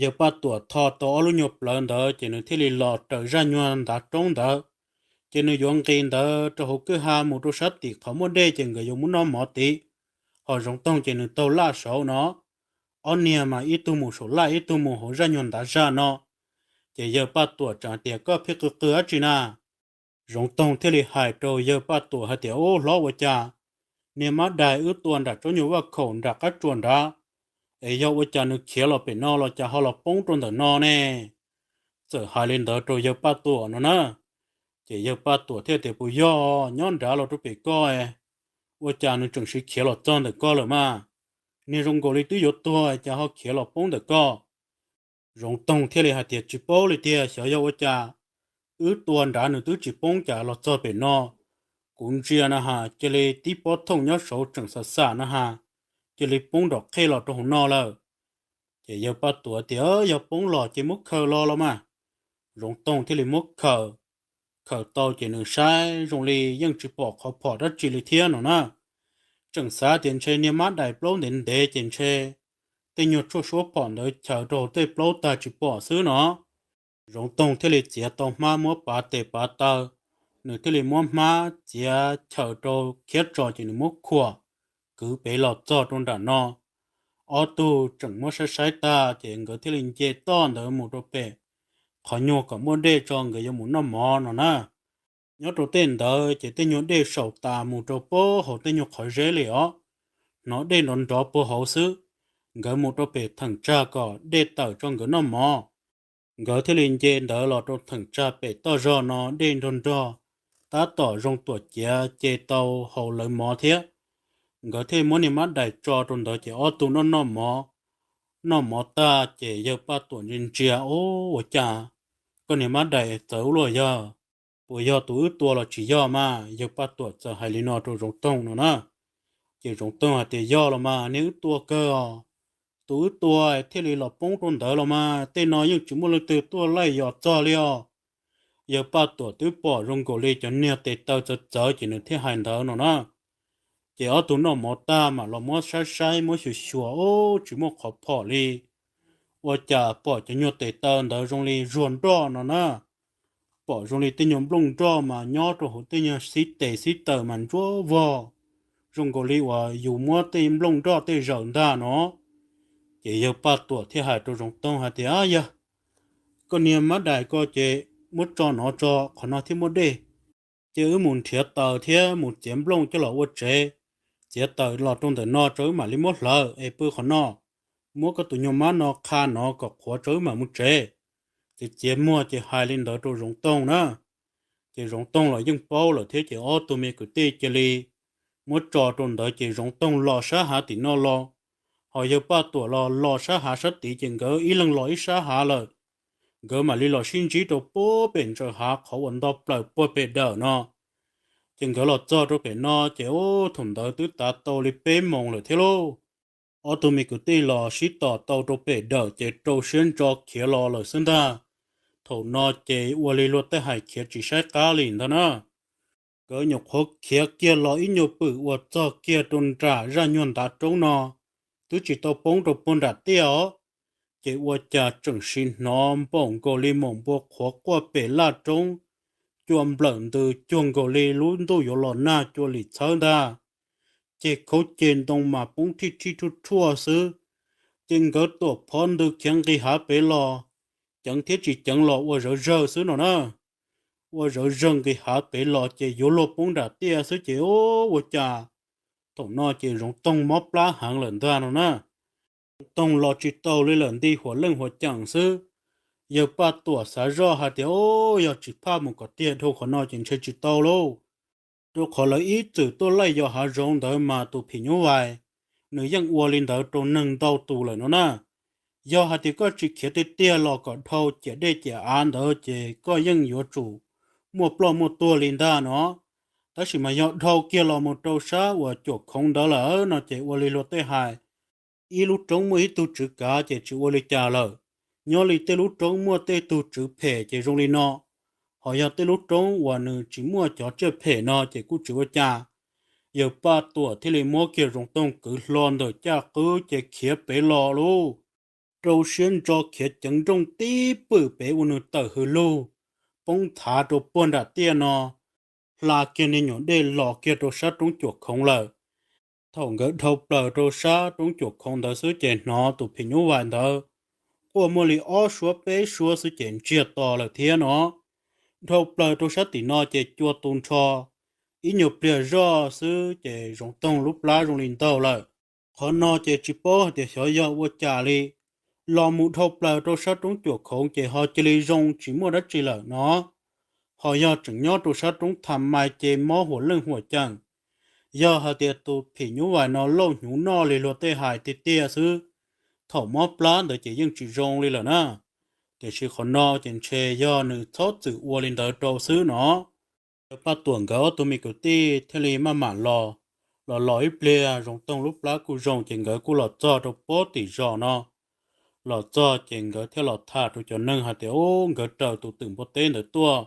Yawg Paj Tuam tho tau ob lub nyuag plawv ntawd ces nws thiaj li los raws zaj nyuag ntav roob ntawd. Ces nws yuav nqis ntawd rau hauv kwj ha mus rau sab tim qhov muaj dej ces nkawd yuav mus noj mov tid. Ho Zoov Toog ces nws taug laj saud no. Ob niag mas ib tug mus saum laj ib tug mus hauv zaj nyuag ntav zaj no. Ces Yawg Paj Tuam tseem tias, Koj pheej qw qw dab tsi na? Zoov Toog thiaj li hais rau Yawg Paj Tuam hais tias, Ub, hlob, ua cas niag mab dais wb tua nram tsob nyuag vaj khaum nram qab tsuas nrad, es yog ua cas nws khiav los pem no los cas ho los poob rau ntawm no ne? Txawm hais li ntawd rau Yawg Paj Tuam no na. Ces Yawg Paj Tuam thiaj tias, Puas yog nyob nrad los rau pem koj, ua cas nws tseem siv khiav los txog ntawm koj lawm mas? Niag zoo nkaus li twb yuav tuag cas ho khiav los poob ntawm koj? Zoov Toog thiaj li hais tias, Tsis paub li tiag, xyov yog ua cas wb tua nrad nws twb tsis poob cas los txog pem no, kuv ntsia na has cia li tib pob thooj nyob saud tseem xam xam na has, cia li poob nrom qhej los rau hauv no lawm. Ces Yawg Paj Tuam tias, Yog poob los ces muab khaws los los mas. Zoov Toog thiaj li muab khaws. Khaws tau ces nws saib zoo li yeej tsis pom qhov phom dab tsi li thiab no na. Tseem xav tias ntshe niag mab dais plaub ntev ntev ces ntshe tej nyuag tshuaj suab phom ntawd chaws rau hauv tej plaub tag tsis pom xwb no. Zoov Toog thiaj li txiav tau hmab muab pav tes pav taw, nws thiaj li muab hmab txiav chaws rau khiab tso ces nws muab khuam kwv pem los txog rau nram no. Ob tug tseem muab saib saib tag ces nkawd thiaj li nce toj ntawd mus rau pem qhov nyuag kom muaj dej tso nkawd yuav mus noj mov no na. Nyob rau tej ntawd ces tej nyuag dej saum tas mus rau puag hauv tej nyuag qhov zeb li os, hnov dej nrov nrov puag hauv xwb. Nkawd mus rau pem theem tsag kom dej tawm tso nkawd noj mov. Nkawd thiaj li nce ntawd los rau theem tsag pem toj zog no dej nrog nrog, tab tom zoo tuam ciav ce tau haus lawv mov thiab. Nkawd thiaj muab niag mab dais tso rau ntawd ces ob tug noj noj mov. Noj mov tag ces Yawg Paj Tuam ntsia ntsia, Ub, ua cas koj niag mab dais txawv ua luaj yog? Puas yog tus wb tua los tsis yog mas? Yawg Paj Tuam txawm hais li no rau Zoov Toog no na. Ces Zoov Toog hais tias, Yog los mas, niag wb tua kawg os. Tus wb tua thiaj li los poob rau ntawd los mas, tej no yeej tsis muaj leej twg tuaj laij yos txog li os. Yawg Paj Tuam twb pom zoo nkaus li cov niag tes taw txawv txawv ces nws thiaj hais ntawd no na. Ces ob tug noj mov tag mam los muab saib saib muab xyuas xyuas, Ub, tsis muaj qhov phom li. Ua cas pom cov nyuag tes taw ntawd zoo li zuag nroj no na. Pom zoo li tej nyuag nplooj nroj mas nyob rau hauv tej nyuag xib tes xib taws mas ntsuab vog, zoo nkaus li uas yus muab tej nplooj nroj tej zaws ntag no. Ces Yawg Paj Tuam thiaj hais rau Zoov Toog hais tias, Yog koj niag mab dais ko ces muab tso no tso, qhov no thiaj muaj dej. Ces wb mus nrhiav taws thiab mus txiav nplooj coj los ua tsev, txiav taws los rau ntawm no tso wb mam li muab hlawv es pw qhov no. Muab koj tus nyuag mab no qha no kom qhuav tso wb mam mus tsev. Ces txiav muag ces hais li ntawd rau Zoov Toog na. Ces Zoov Toog los yeej paub lawm thiab ces ob tug me kwv tij cia li muab tso rau ntawd ces Zoov Toog los sab hav tim no los, Ho yawg Paj Tuam los los sab hav sab tid ces nkawd ib leeg los ib sab hav lawm. Nkawd mam li los sib ntsib rau puag pem ntsaws hav qhov uas nto plaws puag pem dawm no. Ces nkawd los txog rau pem no ces ub, thaum ntawd twb tav tau li peb moos lawm thiab lauj. Ob tug me kwv tij los sib tom tau rau pem dawm ces rau siab ntso khiav los lawm xwb ntag. Thaum no ces ua li luag tej hais khiav tsis saib qab li ntag na. Nkawd nyuam qhuav khiav kiag los ib nyuag pwm uas txog kiag rau nram zaj nyuag ntav roob no, twb tsis tau poob rau puag nram tiaj os, ces ua cas tseem sim hnov npaum nkaus li maum npua qhuav quaj pem laj roob, cua nplawm ntws cuag nkaus li lub ntuj yuav los nag cua lim txhawb ntag. Ceg khaub ceg ntoo mas poob thij thij rhuaj rhuaj xwb. Ces nkawd tuam phov ntws khiav nqis hav pem los, ceev thiab tsis ceev los ua zawv zawg xwb no na. Ua zawv zawg nqis hav pem los ces yuav luag poob nram tiaj xwb ces ua cas thaum no ces Zoov Toog mob plab heev lawm ntag no na. Zoov Toog los tsis tau li lawm, nti huam leej huam ceem xwb. Yawg Paj Tuam xav zoj hais tias, Ub, yog tsis phaj mus kom tiag dhau qhov no ces ntshe tsis tau lauj. Rau qhov lawv ib txwm tuaj laij yos hav zoov ntawd mas tus phim nyuj vais nws yeej ua li ntawd rau neeg ntau tus lawm no na. Yog hais tias koj tsis khiav tiag tiag los kom dhau ciam dej ciam av ntawd ces koj yeej yuav tsum muaj ploj muaj tuag li ntag no. Tab sis mas yog dhau kiag los mus rau sab uas cuam khoov ntawd lawm no ces ua li luag tej hais, ib lub roob muaj ib tug tswv kav ces tsis ua li cas lawm. Nyob li tej lub roob muaj tej tug tswv phem ces zoo li no, ho yog tej lub roob uas nws tsis muaj cov tsiaj phem no ces kuj tsis ua cas. Yawg Paj Tuam thiaj li muab kiag Zoov Toog kwv hlo ntawm caj qwb ces khiav pem los lauj. Rau siab ntso khiav ceev nrooj tib pwm pem ua nws tawm hws lug, poob thav rau puag nram tiaj no, hla kiag niag nyuam dej los kiag rau sab roob cuam khoov lawm. Thaum nkawd dhau plaws rau sab roob cuam khoov ntawd xwb ces hnov tus phim nyuj vais ntawd quaj muaj li ob suab peb suab xwb ces ntsiag to lawm thiab no. Dhau plaws rau sab tim no ces cua tu nrho, ib nyuag pliag zoj xwb ces Zoov Toog lub plab zoo li ntaug lawm. Qhov no ces tsis paub hais tias xyov yog ua cas li, los mus dhau plaws rau sab roob cuam khoov ces ho cia li zoo tsis muaj dab tsi lawm no. Ho yog tseem nyob rau sab roob Tham Mais ces mob huam leej huam ceem. Yog hais tias tus phim nyuj vais no lauj hnyuv noj li luag tej hais tiag tiag xwb, thaum mob plab ntawd ces yeej tsis zoo li lawm na. Tiam sis qhov no ces ntshe yog nws txhob txwm ua li ntawd rau xwb no. Yawg Paj Tuam nkawd ob tug me kwv tij thiaj li maj mam los. Los los ib pliag Zoov Toog lub plab kuj zoo ces nkawd kuj los txog rau puag tim zos no. Los txog ces nkawd thiaj los tham rau cov neeg hais tias, Ub, nkawd raws tus twm npua teb ntawd tuaj,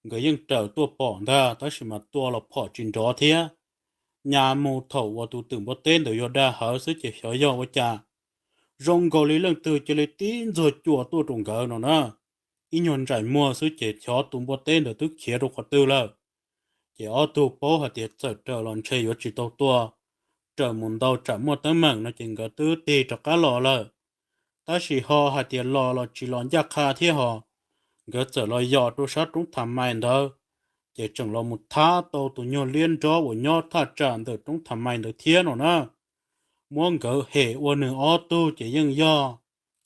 nkawd yeej raws tuaj pom ntag, tab sis mas tua los phom tsis nrov thiab. Nyas mus thaum uas tus twm npua teb ntawd yuav da hawv xwb ces xyov yog ua cas, zoo nkaus li leej twg cia li tib ntxuag cua tuaj rau nkawd no na. Ib nyuag ntsais muag xwb ces xyov tus npua teb ntawd twb khiav rau qhov twg lawm. Ces ob tug paub hais tias txawm raws los ntshe yuav tsis tau tua, raws mus ntau tsam muaj teeb meem no ces nkawd twb tig rov qab los lawm. Tab sis ho hais tias los los tsis los ncaj qha thiab ho, nkawd txawm los yos rau sab roob Tham Mais ntawd, ces tseem los mus thab tau tus nyuag liab nrob uas nyob thaj tsam ntawm roob Tham Mais ntawd thiab no na. Muab nkawd hem ua nws ob tug ces yeej yog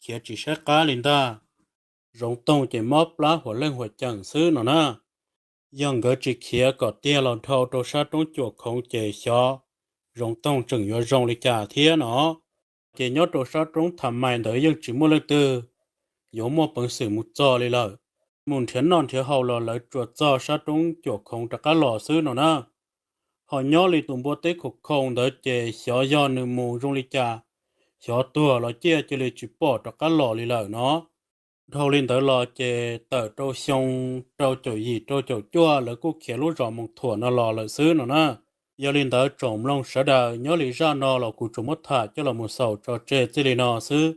khiav tsis saib qab li ntag. Zoov Toog ces mob plab huam leej huam ceem xwb no na. Yog nkawd tsis khiav kom tiag los dhau rau sab roob cuam khoov ces xyov Zoov Toog tseem yuav zoo li cas thiab no. Ces nyob rau sab roob Tham Mais ntawd yeej tsis muaj leej twg yuav muaj peev xwm mus txog li lawm. Mus nrhiav noj nrhiav haus los lawv tsuas txog sab roob cuam khoov rov qab los xwb no na. Ho nyob li tus npua teb khauv khau ntawd ces xyov yog nws mus zoo li cas, xyov tuag los ciaj cia li tsis pom rov qab los li lawm no. Dhau li ntawd los ces tawm rau xyoo rau caum yim rau caum cuaj lawv kuj khiav lub zos Moos Thuam no los lawm xwb no na. Yog li ntawd tsoom mloog sawv daws, nyob li zaj no los kuv tsuas muab tham coj los mus xaus tso tseg txij li no xwb.